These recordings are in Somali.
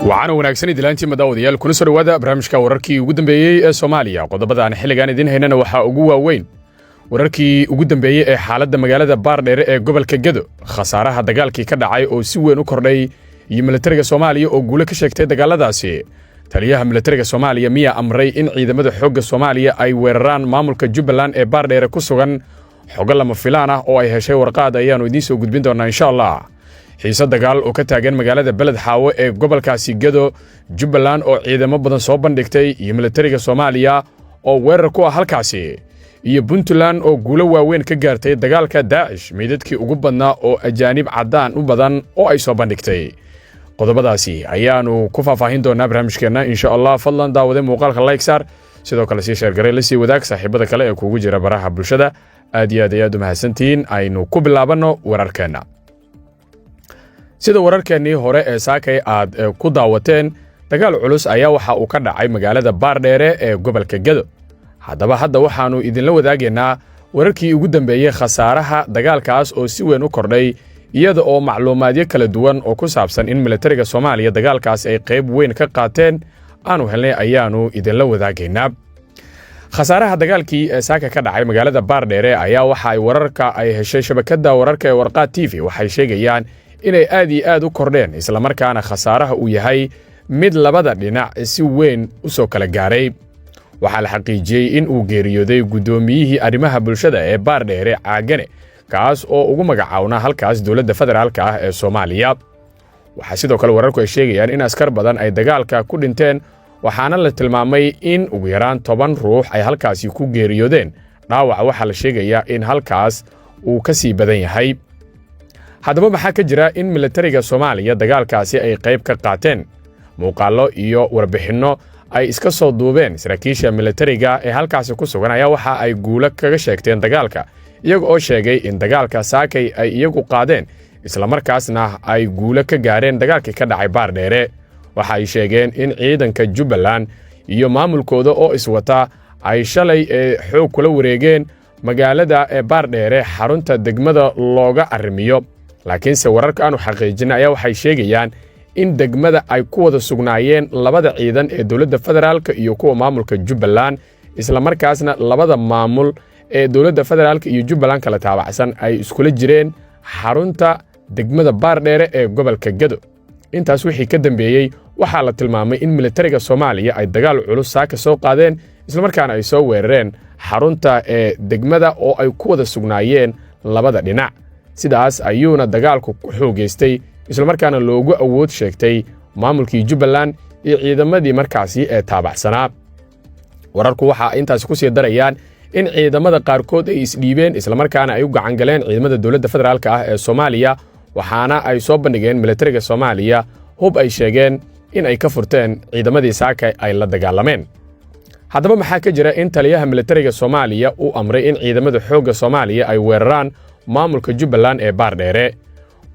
Waxaana wanaagsan idilaantii madaawadayaal, kuna soo dhowaada barnaamijka wararkii ugu dambeeyey ee Soomaaliya. Qodobada aan xilligan idiin haynana waxaa ugu waaweyn wararkii ugu dambeeyey ee xaaladda magaalada Baardheere ee gobolka Gedo, khasaaraha dagaalkii ka dhacay oo si weyn u kordhay, iyo milatariga Soomaaliya oo guulo ka sheegtay dagaaladaasi. Taliyaha milatariga Soomaaliya miyaa amray in ciidamada xoogga Soomaaliya ay weeraraan maamulka Jubbaland ee Baardheere ku sugan? Xogo lama filaan ah oo ay heshay Warqaad ayaannu idiin soo gudbin doonnaa, insha Allah. Xiise dagaal oo ka taagan magaalada Beled Xaawo ee gobolkaasi Gedo, Jubbaland oo ciidamo badan soo bandhigtay iyo milatariga Soomaaliya oo weerar ku ah halkaasi, iyo Puntland oo guulo waaweyn ka gaartay dagaalka Daacish, meydadkii ugu badnaa oo ajaanib caddaan u badan oo ay soo bandhigtay. Qodobadaasi ayaannu ku faahfaahin doonaa barnaamijkeenna, insha Allah. Fadlan daawade, muuqaalka like saar, sidoo kale sii share garee, la sii wadaag saaxiibada kale ee kuugu jira baraha bulshada. Aad iyo aad ayaad u mahadsantihiin. Aynu ku bilaabanno wararkeenna. Sida wararkeennii hore ee saakay aad ku daawateen, dagaal culus ayaa waxa uu ka dhacay magaalada Baardheere ee gobolka Gedo. Haddaba hadda waxaannu idinla wadaagaynaa wararkii ugu dambeeyey khasaaraha dagaalkaas oo si weyn u kordhay, iyada oo macluumaadyo kala duwan oo ku saabsan in milatariga Soomaaliya dagaalkaas ay qayb weyn ka qaateen aanu helnay ayaannu idinla wadaagaynaa. Khasaaraha dagaalkii ee saaka ka dhacay magaalada Baardheere ayaa waxa ay wararka ay heshay shabakadda wararka ee Warqaad TV waxay sheegayaan inay aad iyo aad u kordheen, islamarkaana khasaaraha uu yahay mid labada dhinac si weyn u soo kala gaaray. Waxaa la xaqiijiyey in uu geeriyooday guddoomiyihii arrimaha bulshada ee Baardheere, Caagane, kaas oo ugu magacawnaa halkaas dowladda federaalka ah ee Soomaaliya. Waxaa sidoo kale wararku ay sheegayaan in askar badan ay dagaalka ku dhinteen, waxaana la tilmaamay in ugu yaraan 10 ruux ay halkaasi ku geeriyoodeen. Dhaawaca waxaa la sheegayaa in halkaas uu ka sii badan yahay. Haddaba maxaa ka jira in milatariga Soomaaliya dagaalkaasi ay qayb ka qaateen? Muuqaallo iyo warbixinno ay iska soo duubeen saraakiisha milatariga ee halkaasi ku sugan ayaa waxa ay guulo kaga sheegteen dagaalka, iyaga oo sheegay in dagaalka saakay ay iyagu qaadeen, islamarkaasna ay guulo ka gaareen dagaalkii ka dhacay Baardheere. Waxa ay sheegeen in ciidanka Jubbaland iyo maamulkooda oo iswata ay shalay ee xoog kula wareegeen magaalada ee Baardheere, xarunta degmada looga arrimiyo. Laakiinse wararka aanu xaqiijin ayaa waxay sheegayaan in degmada ay ku wada sugnaayeen labada ciidan ee dowladda federaalka iyo kuwa maamulka Jubbaland, islamarkaasna labada maamul ee dowladda federaalka iyo Jubbaland kala taabacsan ay iskula jireen xarunta degmada Baardheere ee gobolka Gedo. Intaas wixii ka dambeeyey waxaa la tilmaamay in militariga Soomaaliya ay dagaal culus saaka soo qaadeen, islamarkaana ay soo weerareen xarunta ee degmada oo ay ku wada sugnaayeen labada dhinac. Sidaas ayuuna dagaalku ku xoogaystay, islamarkaana loogu awood sheegtay maamulkii Jubbaland iyo ciidamadii markaasi ee taabacsanaa. Wararku waxa intaasi ku sii darayaan in ciidamada qaarkood ay isdhiibeen, islamarkaana ay u gacangaleen ciidamada dowladda federaalka ah ee Soomaaliya. Waxaana ay soo bandhigeen militariga Soomaaliya hub ay sheegeen in ay ka furteen ciidamadii saaka ay la dagaalameen. Haddaba maxaa ka jira in taliyaha militariga Soomaaliya uu amray in ciidamada xoogga Soomaaliya ay weeraraan maamulka Jubbaland ee Baardheere?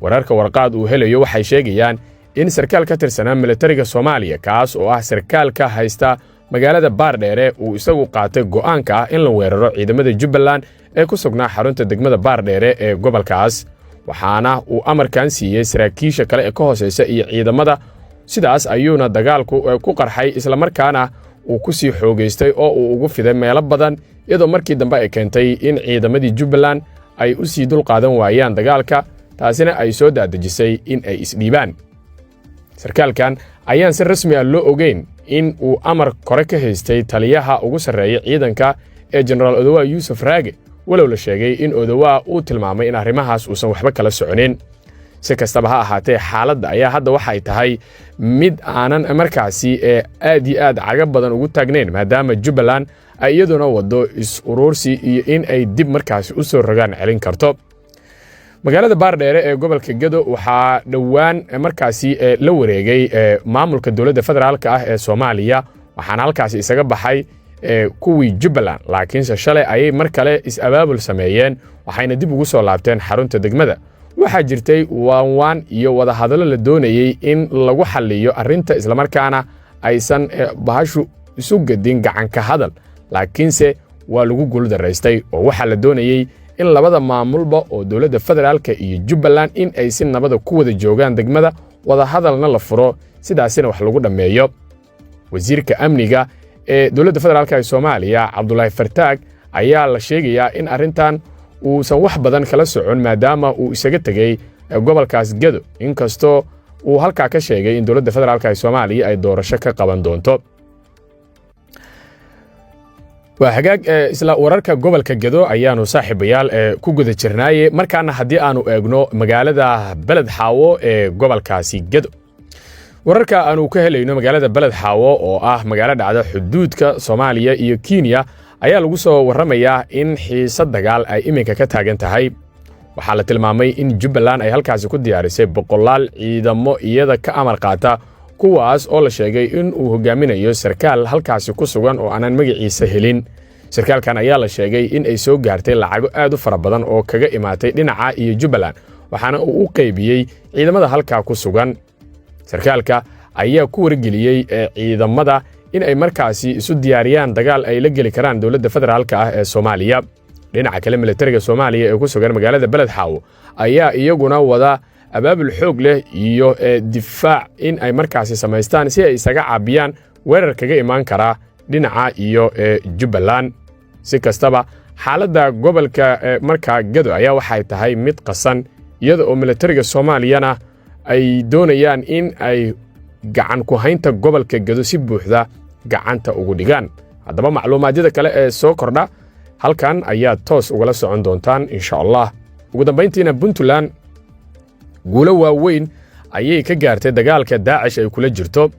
Wararka Warqaad uu helayo waxay sheegayaan in sarkaal ka tirsanaa militariga Soomaaliya, kaas oo ah sarkaalka haysta magaalada Baardheere, uu isagu qaatay go'aanka ah in la weeraro ciidamada Jubbaland ee ku sugnaa xarunta degmada Baardheere ee gobolkaas. Waxaana uu amarkan siiyey saraakiisha kale ee ka hooseysa iyo ciidamada. Sidaas ayuuna dagaalku ku qarxay, islamarkaana uu ku sii xoogaystay oo uu ugu fiday meelo badan, iyadoo markii dambe ay keentay in ciidamadii Jubbaland ay u sii dulqaadan waayaan dagaalka, taasina ay soo daadejisay in ay isdhiibaan. Sarkaalkan ayaan si rasmi ah loo ogeyn in uu amar kore ka haystay taliyaha ugu sarreeya ciidanka ee Jenaraal Odowaa Yuusuf Raage, walow la sheegay in Odowaa uu tilmaamay in arrimahaas uusan waxba kala soconin. Si kastaba ha ahaatee, xaaladda ayaa hadda waxay tahay mid aanan markaasi ee aad iyo aad caga badan ugu taagnayn, maadaama Jubbaland ay iyaduna waddo is-uruursi iyo in ay dib markaasi u soo rogaan celin karto. Magaalada Baardheere ee gobolka Gedo waxaa dhowaan markaasi la wareegay maamulka dowladda federaalka ah ee Soomaaliya, waxaana halkaasi isaga baxay kuwii Jubbaland. Laakiinse shalay ayay mar kale is-abaabul sameeyeen, waxayna dib ugu soo laabteen xarunta degmada. Waxaa jirtay waanwaan iyo wadahadallo la doonayey in lagu xalliyo arrinta, islamarkaana aysan bahashu isu gedin gacanka hadal, laakiinse waa lagu guuldaraystay, oo waxaa la doonayey in labada maamulba oo dowladda federaalka iyo Jubbaland in ay si nabada ku wada joogaan degmada. wadahadalna la furo, sidaasina wax lagu dhammeeyo. Wasiirka amniga ee dowladda federaalka ee Soomaaliya, Cabdulaahi Fartaag, ayaa la sheegayaa in arrintan uusan wax badan kala socon, maadaama uu isaga tegey gobolkaas Gedo, inkastoo uu halkaa ka sheegay in dowladda federaalka ee Soomaaliya ay doorasho ka qaban doonto. Waa hagaag, isla wararka gobolka Gedo ayaanu, saaxiibayaal, ku guda jirnaaye. Markaana haddii aanu eegno magaalada Beled Xaawo ee gobolkaasi Gedo, wararka aanu ka helayno magaalada Beled Xaawo, oo ah magaalo dhacda xuduudka Soomaaliya iyo Kenya, ayaa lagu soo warramayaa in xiisad dagaal ay iminka ka taagan tahay. Waxaa la tilmaamay in Jubbaland ay halkaasi ku diyaarisay boqolaal ciidamo iyada ka amar qaata, kuwaas oo la sheegay in uu hogaaminayo sarkaal halkaasi ku sugan oo aanan magaciisa helin. Sarkaalkan ayaa la sheegay in ay soo gaartay lacago aad u fara badan oo kaga imaatay dhinaca iyo Jubbaland, waxaana uu u qaybiyey ciidamada halkaa ku sugan. Sarkaalka ayaa ku wargeliyey ciidamada in ay markaasi isu diyaariyaan dagaal ay la geli karaan dowladda federaalka ah ee Soomaaliya. Dhinaca kale, militariga Soomaaliya ee ku sugan magaalada Beled Xaawo ayaa iyaguna wada abaabul xoog leh iyo difaac in ay markaasi samaystaan si ay isaga caabiyaan weerar kaga imaan karaa dhinaca iyo Jubbaland. Si kastaba, xaaladda gobolka markaa Gado ayaa waxay tahay mid qasan, iyada oo militariga Soomaaliyana ay doonayaan in ay gacan ku haynta gobolka Gado si buuxda gacanta ugu dhigaan. Haddaba, macluumaadyada kale ee soo kordha halkan ayaad toos ugala socon doontaan, insha Allah. Ugu dambayntiina, Puntland guulo waaweyn ayay ka gaartay dagaalka Daacish ay kula jirto.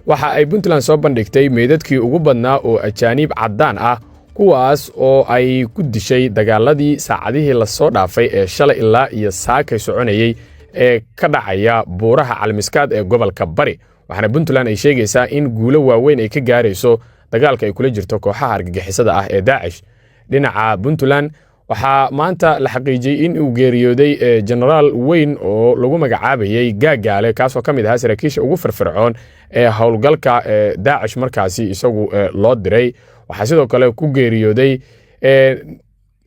Waxa ay Puntland soo bandhigtay meydadkii ugu badnaa oo ajaaniib caddaan ah, kuwaas oo ay ku dishay dagaaladii saacadihii lasoo dhaafay ee shalay ilaa iyo saakay soconayey ee ka dhacaya buuraha Calmiskaad ee gobolka Bari. Waxaana Puntland ay sheegaysaa in guulo waaweyn ay ka gaarayso dagaalka ay kula jirto kooxaha argagixisada ah ee Daacish. Dhinaca Puntland, waxaa maanta la xaqiijiyey in uu geeriyooday jenaraal weyn oo lagu magacaabayey Gaagaale, kaasoo ka mid ahaa saraakiisha ugu firfircoon ee howlgalka Daacish markaasi isagu loo diray. Waxaa sidoo kale ku geeriyooday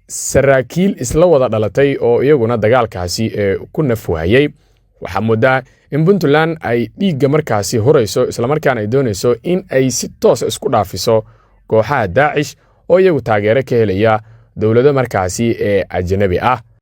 saraakiil isla wada dhalatay oo iyaguna dagaalkaasi ku nafwaayey. Waxaa moodaa in Puntland ay dhiigga markaasi hurayso, islamarkaana ay doonayso in ay si toosa isku dhaafiso kooxaha Daacish oo iyagu taageero ka helaya dowlado markaasi ee ajanabi ah.